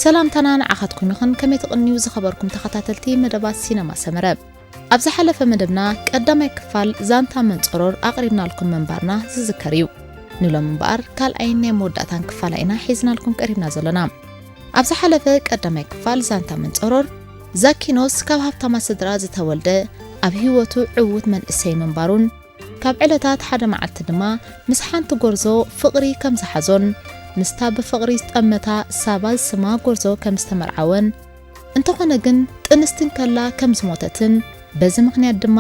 ሰላምታና ንዓኻትኩም ይኹን። ከመይ ትቕንዩ ዝኸበርኩም ተኸታተልቲ መደባት ሲነማ ሰመረ? ኣብ ዝሓለፈ መደብና ቀዳማይ ክፋል ዛንታ መንጸሮር ኣቕሪብናልኩም ምንባርና ዝዝከር እዩ። ንሎም እምበኣር ካልኣይን ናይ መወዳእታን ክፋላ ኢና ሒዝናልኩም ቀሪብና ዘለና። ኣብ ዝሓለፈ ቀዳማይ ክፋል ዛንታ መንጸሮር፣ ዛኪኖስ ካብ ሃብታማ ስድራ ዝተወልደ፣ ኣብ ህይወቱ ዕዉት መንእሰይ ምንባሩን፣ ካብ ዕለታት ሓደ መዓልቲ ድማ ምስ ሓንቲ ጎርዞ ፍቕሪ ከም ዝሓዞን፣ ምስታ ብፍቕሪ ዝጠመታ ሳባ ዝስማ ጎርዞ ከም ዝተመርዓወን፣ እንተኾነ ግን ጥንስቲ እንከላ ከም ዝሞተትን፣ በዚ ምኽንያት ድማ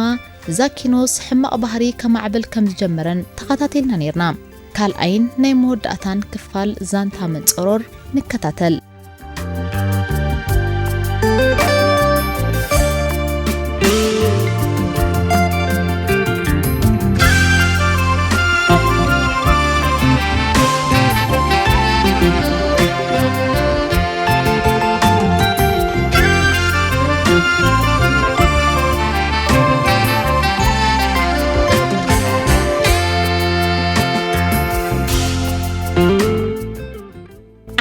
ዛኪኖስ ሕማቕ ባህሪ ከማዕብል ከም ዝጀመረን ተኸታቲልና ነይርና። ካልኣይን ናይ መወዳእታን ክፋል ዛንታ መንጸሮር ንከታተል።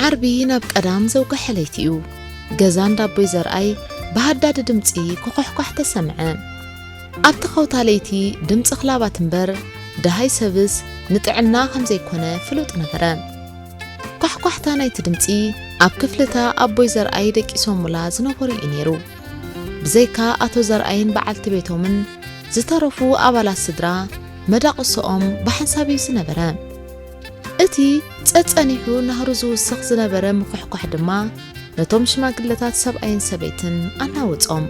ዓርቢ ናብ ቀዳም ዘውግሐ ለይቲ እዩ። ገዛ እንዳ ኣቦይ ዘርኣይ ብሃዳዲ ድምጺ ክኹሕኳሕ ተሰምዐ። ኣብቲ ኸውታ ለይቲ ድምጺ ክላባት እምበር፣ ደሃይ ሰብስ ንጥዕና ከም ዘይኮነ ፍሉጥ ነበረ። ኳሕኳሕታ ናይቲ ድምጺ ኣብ ክፍልታ ኣቦይ ዘርኣይ ደቂሶሙላ ዝነበሩ እዩ ነይሩ። ብዘይካ ኣቶ ዘርኣይን በዓልቲ ቤቶምን፣ ዝተረፉ ኣባላት ስድራ መዳቕሶኦም ብሓንሳብ እዩ ዝነበረ። እቲ ጸጸኒሑ ናህሩ ዝውስኽ ዝነበረ ምኹሕኳሕ ድማ ነቶም ሽማግለታት ሰብኣይን ሰበይትን ኣናወጾም።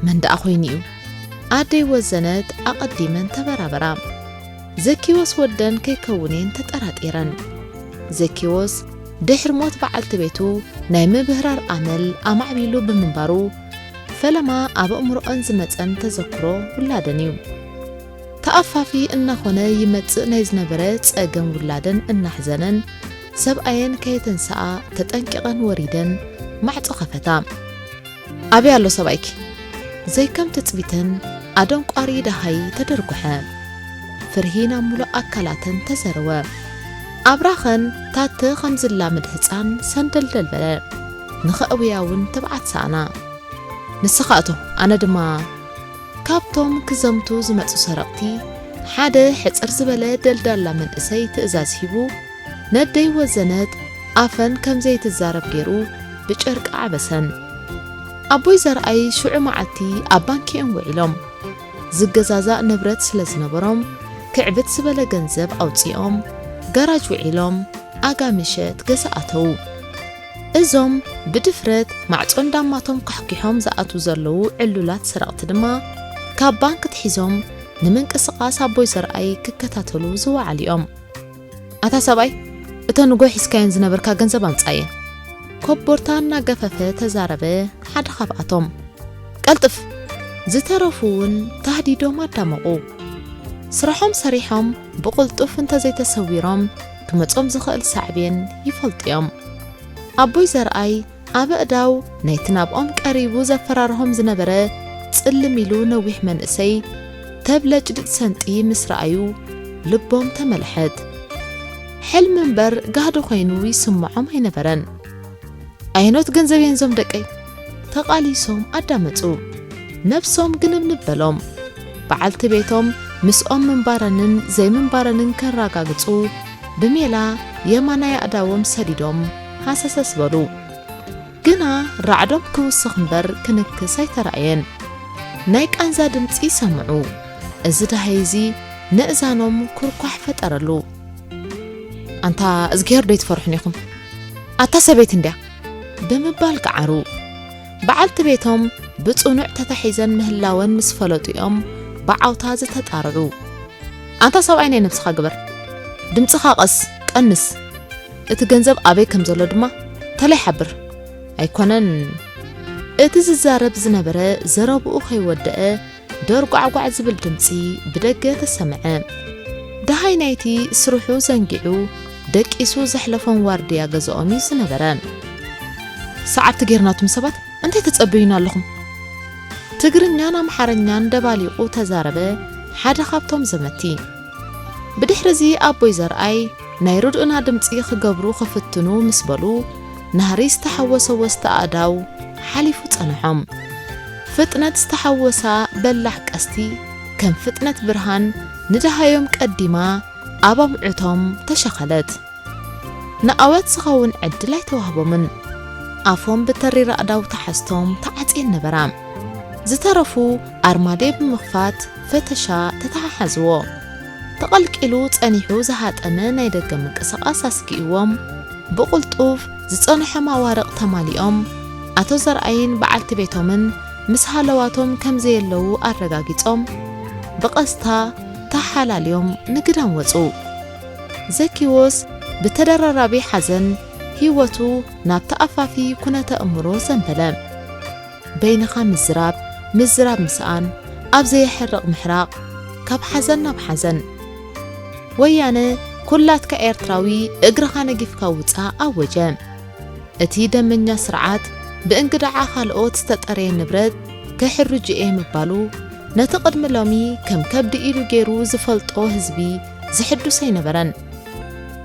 መን ደኣ ኮይኑ እዩ? ኣደይ ወዘነት ኣቐዲመን ተበራበራ። ዘኪዎስ ወደን ከይከውን'የን ተጠራጢረን። ዘኪዎስ ድሕሪ ሞት በዓልቲ ቤቱ ናይ ምብህራር ኣመል ኣማዕቢሉ ብምንባሩ፣ ፈለማ ኣብ ኣእምሮኣን ዝመጸን ተዘክሮ ውላደን እዩ። ተኣፋፊ እናኾነ ይመጽእ ናይ ዝነበረ ጸገም ውላደን እናሕዘነን፣ ሰብኣየን ከየተንስኣ ተጠንቂቐን ወሪደን ማዕጾ ከፈታ። ኣበይ ኣሎ ሰብኣይኪ? ዘይከም ትጽቢተን ኣደንቋሪ ደሃይ ተደርጉሐ። ፍርሂ ናብ ምሉእ ኣካላተን ተዘረወ። ኣብራኸን ታተ ከም ዝላመድ ህጻን ሰንደልደል በለ። ንኸእውያ እውን ትብዓት ሰኣና። ንስኻ እቶ፣ ኣነ ድማ። ካብቶም ክዘምቱ ዝመጹ ሰረቕቲ ሓደ ሕጽር ዝበለ ደልዳላ መንእሰይ ትእዛዝ ሂቡ፣ ነደይ ወዘነት ኣፈን ከም ዘይትዛረብ ገይሩ ብጨርቂ ዓበሰን። ኣቦይ ዘርኣይ ሽዑ መዓልቲ ኣብ ባንኪ እዮም ውዒሎም። ዝገዛዛእ ንብረት ስለ ዝነበሮም፣ ክዕብት ዝበለ ገንዘብ ኣውጺኦም፣ ጋራጅ ውዒሎም፣ ኣጋ ምሸት ገዛ ኣተዉ። እዞም ብድፍረት ማዕጾ እንዳማቶም ኳሕኲሖም ዝኣትዉ ዘለዉ ዕሉላት ሰረቕቲ ድማ፣ ካብ ባንክ ኣትሒዞም ንምንቅስቓስ ኣቦይ ዘርኣይ ክከታተሉ ዝወዓሉ እዮም። ኣታ ሰብኣይ፣ እተን ንጎ ሒዝካየን ዝነበርካ ገንዘብ ኣምጻየን። ኮቦርታ እናገፈፈ ተዛረበ ሓደ ካብኣቶም። ቀልጥፍ! ዝተረፉ እውን ታህዲዶም ኣዳመቑ። ስራሖም ሰሪሖም ብቕልጡፍ እንተዘይተሰዊሮም ክመጾም ዝኽእል ሳዕቤን ይፈልጡ እዮም። ኣቦይ ዘርኣይ ኣብ ኣእዳው ናይቲ ናብኦም ቀሪቡ ዘፈራርሆም ዝነበረ ጽልም ኢሉ ነዊሕ መንእሰይ ተብለጭልጭ ሰንጢ ምስ ረኣዩ ልቦም ተመልሐት። ሕልሚ እምበር ጋህዲ ኮይኑ ይስምዖም ኣይነበረን። ኣየኖት ገንዘብ እየን እዞም ደቀይ? ተቓሊሶም ኣዳመጹ። ነብሶም ግንብንብ በሎም። በዓልቲ ቤቶም ምስኦም ምንባረንን ዘይምንባረንን ከረጋግጹ ብሜላ የማናይ ኣእዳዎም ሰዲዶም ሃሰሰስ በሉ። ግና ራዕዶም ክውስኽ እምበር ክንክስ ኣይተራእየን። ናይ ቃንዛ ድምጺ ሰምዑ። እዚ ደሃይ እዚ ነእዛኖም ኩርኳሕ ፈጠረሉ። ኣንታ እዝግሄር ዶ ኣይትፈርሑን ኢኹም? ኣታ ሰበይቲ እንድያ! ብምባል ገዓሩ። በዓልቲ ቤቶም ብጽኑዕ ተታሒዘን ምህላወን ምስ ፈለጡ እዮም ብዓውታ ዝተጣርዑ። ኣንታ ሰብኣይ ናይ ነብስኻ ግበር። ድምጽኻ ቀስ፣ ቀንስ። እቲ ገንዘብ ኣበይ ከም ዘሎ ድማ ተለይ ሓብር። ኣይኮነን። እቲ ዝዛረብ ዝነበረ ዘረብኡ ከይወደአ ደርጓዕጓዕ ዝብል ድምጺ ብደገ ተሰምዐ። ደሃይ ናይቲ ስርሑ ዘንጊዑ ደቂሱ ዘሕለፎም ዋርድያ ገዝኦም እዩ ዝነበረ። ሰዓብቲ ጌርናቱም ሰባት እንታይ ተጸበዩና ኣለኹም? ትግርኛን ኣምሓርኛን ደባሊቑ ተዛረበ ሓደ ካብቶም ዘመቲ። ብድሕሪ እዚ ኣቦይ ዘርኣይ ናይ ርድኡና ድምጺ ክገብሩ ክፍትኑ ምስ በሉ፣ ናህሪ ዝተሓወሰ ወስቲ ኣእዳው ሓሊፉ ጸንሖም። ፍጥነት ዝተሓወሳ በላሕ ቀስቲ ከም ፍጥነት ብርሃን ንደሃዮም ቀዲማ ኣብ ኣምዑቶም ተሸኸለት። ንኣወት ዝኸውን ዕድል ኣይተዋህቦምን። ኣፎም ብተሪር ኣእዳው ተሓዝቶም ተዓጽየን ነበራ። ዝተረፉ ኣርማድዮ ብምኽፋት ፈተሻ ተተሓሓዝዎ። ተቐልቂሉ ጸኒሑ ዝሃጠመ ናይ ደገ ምንቅስቓስ ኣስጊእዎም፣ ብቕልጡፍ ዝጸንሖ ማዋርቕ ተማሊኦም፣ ኣቶ ዘርኣይን በዓልቲ ቤቶምን ምስ ሃለዋቶም ከም ዘየለዉ ኣረጋጊጾም፣ ብቐስታ ተሓላልዮም ንግዳም ወጹ። ዘኪዎስ ብተደራራቢ ሓዘን ህይወቱ ናብ ተኣፋፊ ኩነተ እምሮ ዘንበለ። በይንኻ ምዝራብ፣ ምዝራብ ምስኣን፣ ኣብ ዘየሕርቕ ምሕራቕ፣ ካብ ሓዘን ናብ ሓዘን። ወያነ ኩላትካ ኤርትራዊ እግርኻ ነጊፍካ ውጻእ ኣወጀ። እቲ ደመኛ ስርዓት ብእንግድዓ ካልኦት ዝተጠረየ ንብረት ክሕርጅ እየ ምባሉ፣ ነቲ ቅድሚ ሎሚ ከም ከብዲ ኢዱ ገይሩ ዝፈልጦ ህዝቢ ዝሕዱስ ኣይነበረን።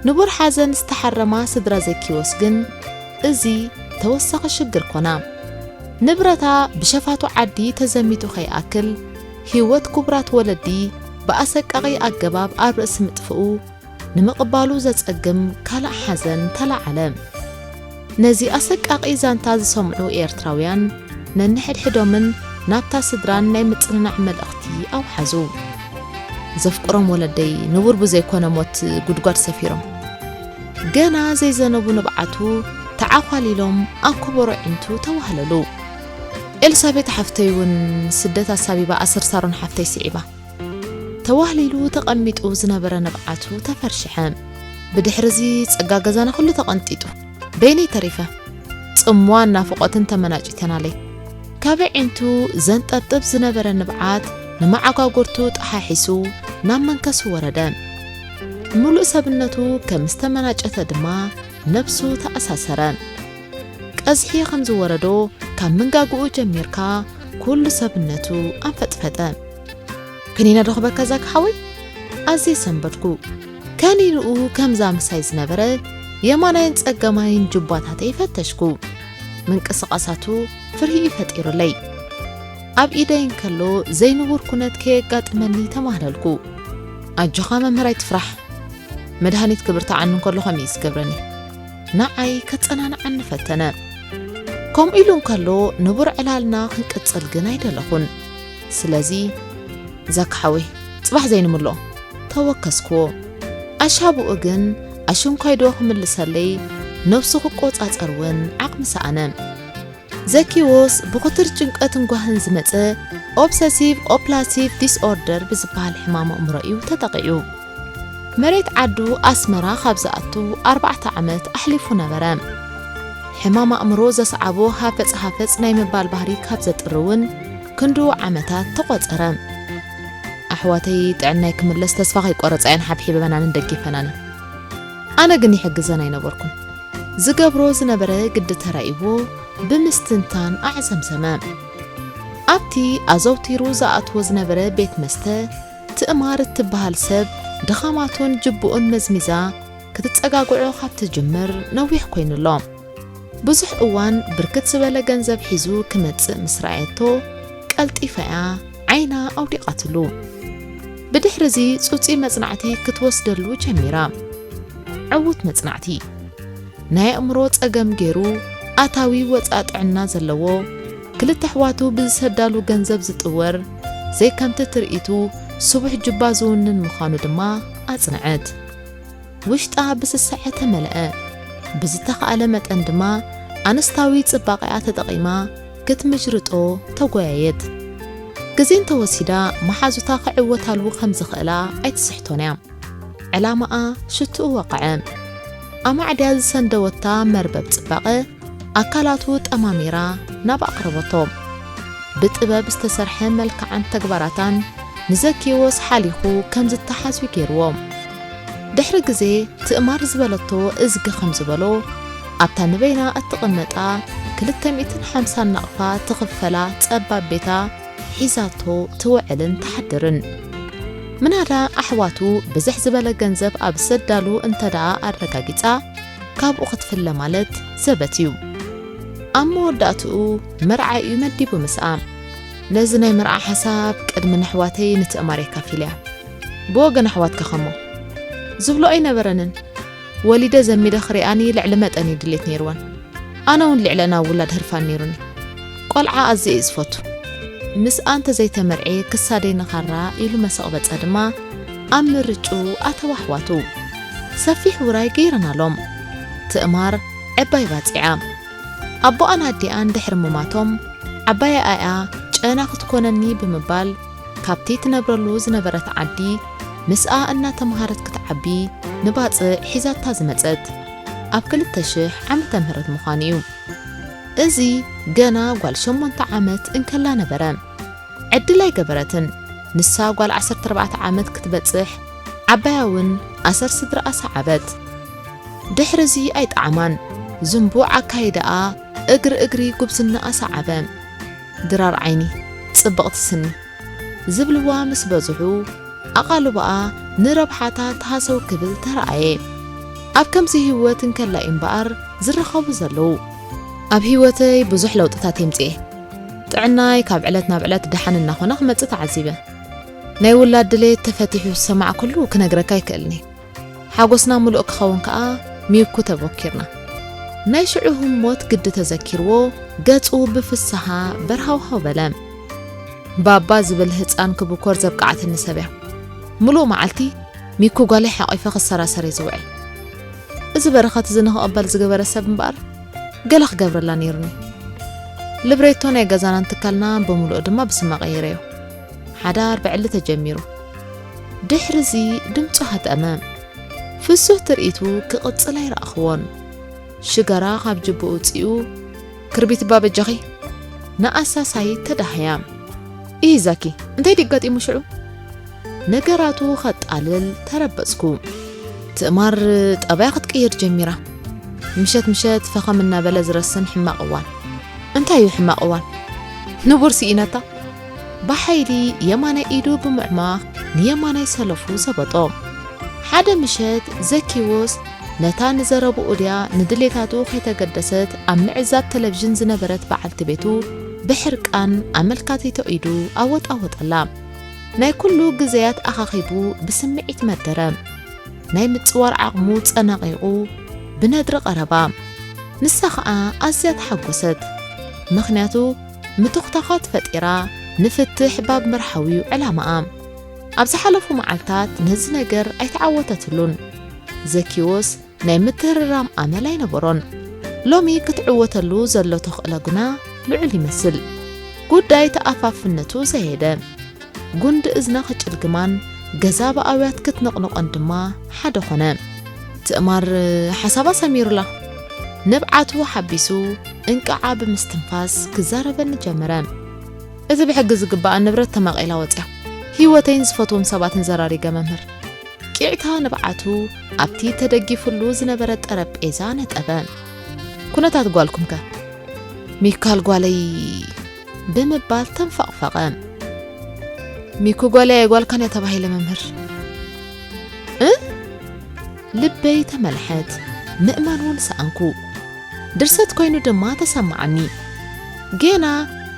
ንቡር ሓዘን ዝተሓረማ ስድራ ዘኪዎስ ግን፣ እዚ ተወሳኺ ሽግር ኮና። ንብረታ ብሸፋቱ ዓዲ ተዘሚቱ ከይኣክል፣ ህይወት ክቡራት ወለዲ ብኣሰቃቒ ኣገባብ ኣብ ርእሲ ምጥፍኡ፣ ንምቕባሉ ዘጸግም ካልእ ሓዘን ተላዓለ። ነዚ ኣሰቃቒ ዛንታ ዝሰምዑ ኤርትራውያን ነንሕድሕዶምን ናብታ ስድራን ናይ ምጽንናዕ መልእኽቲ ኣውሓዙ። ዘፍቅሮም ወለደይ ንቡር ብዘይኮነ ሞት ጉድጓድ ሰፊሮም። ገና ዘይዘነቡ ንብዓቱ ተዓዃሊሎም ኣብ ከበሮ ዒንቱ ተዋህለሉ። ኤልሳቤጥ ሓፍተይ እውን ስደት ኣሳቢባ ኣስር ሳሮን ሓፍተይ ስዒባ። ተዋህሊሉ ተቐሚጡ ዝነበረ ንብዓቱ ተፈርሽሐ። ብድሕሪ እዚ ጸጋ ገዛና ኩሉ ተቐንጢጡ። በይነይ ተሪፈ። ጽምዋን ናፍቖትን ተመናጪተናለይ። ካብ ኣዒንቱ ዘንጠብጥብ ዝነበረ ንብዓት ንመዓጓጉርቱ ጠሓሒሱ ናብ መንከሱ ወረደ። ምሉእ ሰብነቱ ከም ዝተመናጨተ ድማ ነብሱ ተኣሳሰረ። ቀዝሒ ከም ዝወረዶ ካብ ምንጋግኡ ጀሚርካ ኩሉ ሰብነቱ ኣንፈጥፈጠ። ክኒነ ዶ ክበካ ዛኪ ሓወይ? ኣዝየ ሰንበድኩ። ከኒንኡ ከምዛ ምሳይ ዝነበረ የማናይን ጸጋማይን ጁባታተይ ፈተሽኩ። ምንቅስቓሳቱ ፍርሂ ፈጢሩለይ። ኣብ ኢደይ እንከሎ ዘይንቡር ኩነት ከየጋጥመኒ ተማህለልኩ። ኣጆኻ መምህር ኣይትፍራሕ። መድሃኒት ክብርትዓኒ እንከሎ ከምኡ እዩ ዝገብረኒ። ንዓይ ከጸናንዓኒ ፈተነ። ከምኡ ኢሉ እንከሎ ንቡር ዕላልና ክንቅጽል ግን ኣይደለኹን። ስለዚ፣ ዛኪ ሓወይ፣ ጽባሕ ዘይንምልኦ፣ ተወከስክዎ። ኣሻብኡ ግን ኣሽንኳይ ዶ ክምልሰለይ፣ ነብሱ ክቆጻጸር እውን ዓቕሚ ሰኣነ። ዘኪዎስ ብኽቱር ጭንቀትን ጓህን ዝመጸ ኦብሰሲቭ ኦፕላሲቭ ዲስኦርደር ብዝበሃል ሕማም ኣእምሮ እዩ ተጠቒዑ። መሬት ዓዱ ኣስመራ ካብ ዝኣቱ ኣርባዕተ ዓመት ኣሕሊፉ ነበረ። ሕማም ኣእምሮ ዘስዓቦ ሃፈጽ ሃፈጽ ናይ ምባል ባህሪ ካብ ዘጥሪ እውን ክንድኡ ዓመታት ተቖጸረ። ኣሕዋተይ ጥዕናይ ክምለስ ተስፋ ከይቆረጻ እየን ሓብሒበናንን ደጊፈናንን። ኣነ ግን ይሕግዘን ኣይነበርኩን። ዝገብሮ ዝነበረ ግዲ ተራእይዎ ብምስትንታን ኣዕዘምዘመ። ኣብቲ ኣዘውቲሩ ዝኣትዎ ዝነበረ ቤት መስተ ትእማር እትበሃል ሰብ ድኻማቱን ጅብኡን መዝሚዛ ክትጸጋግዖ ካብ ትጅምር ነዊሕ ኮይኑ'ሎ። ብዙሕ እዋን ብርክት ዝበለ ገንዘብ ሒዙ ክመጽእ ምስ ረኣየቶ፣ ቀልጢፋ'ያ ዓይና ኣውዲቓትሉ። ብድሕሪ'ዚ ጹጺ መጽናዕቲ ክትወስደሉ ጀሚራ። ዕዉት መጽናዕቲ። ናይ ኣእምሮ ጸገም ገይሩ ኣታዊ ወጻኢ ጥዕና ዘለዎ፣ ክልተ ኣሕዋቱ ብዝሰዳሉ ገንዘብ ዝጥወር፣ ዘይከምቲ ትርኢቱ ስቡሕ ጁባ ዝውንን ምዃኑ ድማ ኣጽንዐት። ውሽጣ ብስስዐ ተመልአ። ብዝተኻእለ መጠን ድማ ኣንስታዊ ጽባቐኣ ተጠቒማ ክትምጅርጦ ተጓየየት። ግዜ እንተወሲዳ መሓዙታ ክዕወታሉ ከም ዝኽእላ ኣይትስሕቶን እያ። ዕላማኣ ሽትኡ ወቕዐ። ኣማዕድያ ዝሰንደወታ መርበብ ጽባቐ ኣካላቱ ጠማሚራ ናብ ኣቕረበቶ። ብጥበብ ዝተሰርሐ መልክዓን ተግባራታን ንዘኪዎስ ሓሊኹ ከም ዝተሓዙ ገይርዎ። ድሕሪ ግዜ ትእማር ዝበለቶ እዝጊ ከም ዝበሎ፣ ኣብታ ንበይና እትቕመጣ ክልተ ሚእትን ሓምሳን ናቕፋ ትኽፈላ ጸባብ ቤታ ሒዛቶ ትውዕልን ትሓድርን። ምናዳ ኣሕዋቱ ብዝሕ ዝበለ ገንዘብ ኣብ ዝሰዳሉ እንተ ደኣ ኣረጋጊጻ፣ ካብኡ ክትፍለ ማለት ዘበት እዩ። ኣብ መወዳእትኡ መርዓ እዩ መዲቡ ምስኣ። ነዚ ናይ መርዓ ሓሳብ ቅድሚ ነሕዋተይ ንትእማር የካፊለያ። ብወገን ኣሕዋትካ ከሞ ዝብሎ ኣይነበረንን። ወሊደ ዘሚደ ክሪኣኒ ልዕሊ መጠን እዩ ድሌት ነይርወን። ኣነ እውን ልዕለና ውላድ ህርፋን ነይሩኒ። ቆልዓ ኣዝየ እየ ዝፈቱ። ምስኣ እንተዘይተመርዕየ ክሳደይ ንኻራ ኢሉ መሰቕበጸ ድማ ኣብ ምርጭኡ ኣተዋ ኣሕዋቱ። ሰፊሕ ውራይ ገይረናሎም። ትእማር ዕባይ ባጺዓ። ኣቦኣን ኣዲኣን ድሕሪ ምማቶም ዓባይ ኣያ ጨና ክትኮነኒ ብምባል ካብቲ ትነብረሉ ዝነበረት ዓዲ ምስኣ እናተምሃረት ክትዓቢ ንባጽዕ ሒዛታ ዝመጸት ኣብ ክልተ ሽሕ ዓመተ ምህረት ምዃኑ እዩ። እዚ ገና ጓል ሸሞንተ ዓመት እንከላ ነበረ። ዕድል ኣይገበረትን። ንሳ ጓል ዓሰርተ ኣርባዕተ ዓመት ክትበጽሕ ዓባያ እውን ኣሰር ስድራኣ ሰዓበት። ድሕርዚ ኣይጠዓማን። ዝንቡዕ ኣካይዳኣ እግሪ እግሪ ጉብዝናኣ ሰዓበ። ድራር ዓይኒ፣ ጽብቕቲ ስኒ ዝብልዋ ምስ በዝሑ ኣቓልቦኣ ንረብሓታት ሃሰው ክብል ተራእየ። ኣብ ከምዚ ህይወት እንከላ እዩ እምበኣር ዝረኸቡ ዘለዉ። ኣብ ህይወተይ ብዙሕ ለውጥታት የምጽኤ። ጥዕናይ ካብ ዕለት ናብ ዕለት ደሓን እናኾነ ክመጽእ ተዓዚበ። ናይ ውላድ ድሌት ተፈቲሑ ዝሰማዕኩሉ ክነግረካ ኣይክእልኒ። ሓጎስና ምሉእ ክኸውን ከኣ ሚኩ ተቦኪርና። ናይ ሽዑ ህሞት ግዲ ተዘኪርዎ ገጹ ብፍስሃ በርሃውሃው በለ። ባባ ዝብል ህጻን ክብኮር ዘብቅዓትኒ ሰብ እያ። ምሉእ መዓልቲ ሚኩ ጓለይ ሓቒፈ ክሰራሰር እየ ዝውዕል። እዚ በረኸት እዚ ንኽቕበል ዝገበረ ሰብ እምበኣር ገለ ክገብረላ ነይሩኒ። ልብሬቶ ናይ ገዛናን ትካልናን ብምሉኡ ድማ ብስማ ቀይረዮ። ሓዳር ብዕሊ ተጀሚሩ። ድሕርዚ ድምጹ ሃጠመ። ፍሱህ ትርኢቱ ክቕጽል ኣይረኣኽዎን። ሽጋራ ካብ ጅብኡ ውጺኡ፣ "ክርቢት እባ በጃኺ!" ንኣሳሳይት ተዳህያ። "ኢሂ ዛኪ፣ እንታይ ድዩ ኣጋጢሙ ሽዑ?" ነገራቱ ከጣልል ተረበጽኩ። ትእማር ጠባያ ክትቅይር ጀሚራ። ምሸት ምሸት ፈኸም እናበለ ዝረስን ሕማቕ እዋን። እንታይ እዩ ሕማቕ እዋን? ንቡር ስኢነታ። ብሓይሊ የማናይ ኢዱ ብምዕማኽ ንየማናይ ሰለፉ ዘበጦ። ሓደ ምሸት ዘኪዎስ ነታ ንዘረብኡ ድያ ንድሌታቱ ከይተገደሰት ኣብ ምዕዛብ ቴሌቪዥን ዝነበረት በዓልቲ ቤቱ ብሕርቃን ኣመልካቲቶ ኢዱ ኣወጣወጠላ። ናይ ኩሉ ግዜያት ኣኻኺቡ ብስምዒት መደረ። ናይ ምጽዋር ዓቕሙ ጸናቒቑ ብነድሪ ቀረባ። ንሳ ኸኣ ኣዝያ ተሓጎሰት። ምኽንያቱ ምትኹታዃት ፈጢራ ንፍትሕ ባብ ምርሓው እዩ ዕላማኣ። ኣብ ዝሓለፉ መዓልታት ነዚ ነገር ኣይተዓወተትሉን። ዘኪዎስ ናይ ምትህርራም ኣመል ኣይነበሮን። ሎሚ ክትዕወተሉ ዘሎ ተኽእሎ ግና ልዑል ይመስል። ጉዳይ ተኣፋፍነቱ ዘየደ። ጉንዲ እዝና ክጭልግማን ገዛ ብኣውያት ክትንቕንቖን ድማ ሓደ ኾነ። ትእማር ሓሳባ ሰሚሩላ። ንብዓቱ ሓቢሱ እንቅዓ ብምስትንፋስ ክዛረበኒ ጀመረ። እቲ ብሕጊ ዝግባኣ ንብረት ተማቒላ ወጽያ። ህይወተይን ዝፈትዎም ሰባትን ዘራሪገ መምህር። ቂዕታ ንብዓቱ ኣብቲ ተደጊፉሉ ዝነበረ ጠረጴዛ ነጠበ። "ኩነታት ጓልኩም ከ?" "ሚካል ጓለይ" ብምባል ተንፈቕፈቐ። "ሚኩ ጓለይ ኣይጓልካን እያ ተባሂለ መምህር." "እ?" ልበይ ተመልሐት። ምእማን እውን ሰኣንኩ። ድርሰት ኮይኑ ድማ ተሰማዓኒ። ጌና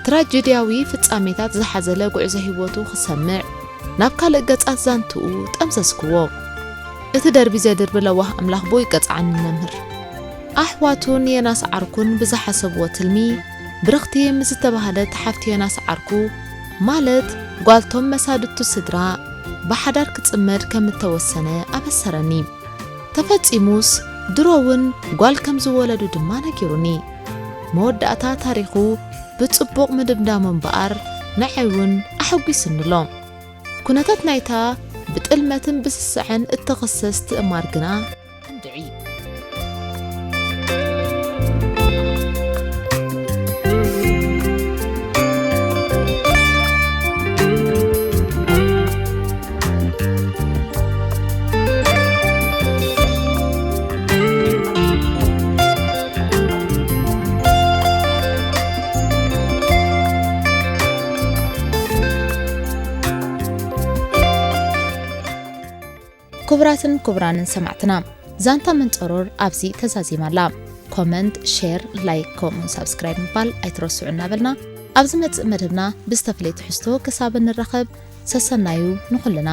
ትራጀድያዊ ፍጻሜታት ዝሓዘለ ጉዕዞ ህይወቱ ክሰምዕ ናብ ካልእ ገጻት ዛንትኡ ጠምዘዝክዎ። እቲ ደርቢ ዘድርቢ ለዋህ ኣምላኽ ብኡ ይቀጽዓኒ መምህር። ኣሕዋቱን የናስ ዓርኩን ብዝሓሰብዎ ትልሚ ብርኽቲ ምስ ዝተባህለት ሓፍቲ የናስ ዓርኩ፣ ማለት ጓልቶም መሳድቱ ስድራ፣ ብሓዳር ክጽመድ ከም እተወሰነ ኣበሰረኒ። ተፈጺሙስ ድሮ እውን ጓል ከም ዝወለዱ ድማ ነጊሩኒ። መወዳእታ ታሪኹ ብጽቡቕ ምድምዳሙ እምበኣር ንዓይ እውን ኣሐጒስኒ ኣሎ። ኩነታት ናይታ ብጥልመትን ብስስዐን እትኽሰስ ትእማር ግና እንድዒ። ክቡራትን ክቡራንን ሰማዕትና፣ ዛንታ መንጠሮር ኣብዚ ተዛዚማ ኣላ። ኮመንት፣ ሼር፣ ላይክ ከምኡ ሳብስክራይብ ምባል ኣይትረስዑ እናበልና ኣብ ዝመጽእ መደብና ብዝተፈለየ ትሕዝቶ ክሳብ እንራኸብ ሰሰናዩ ንኹልና።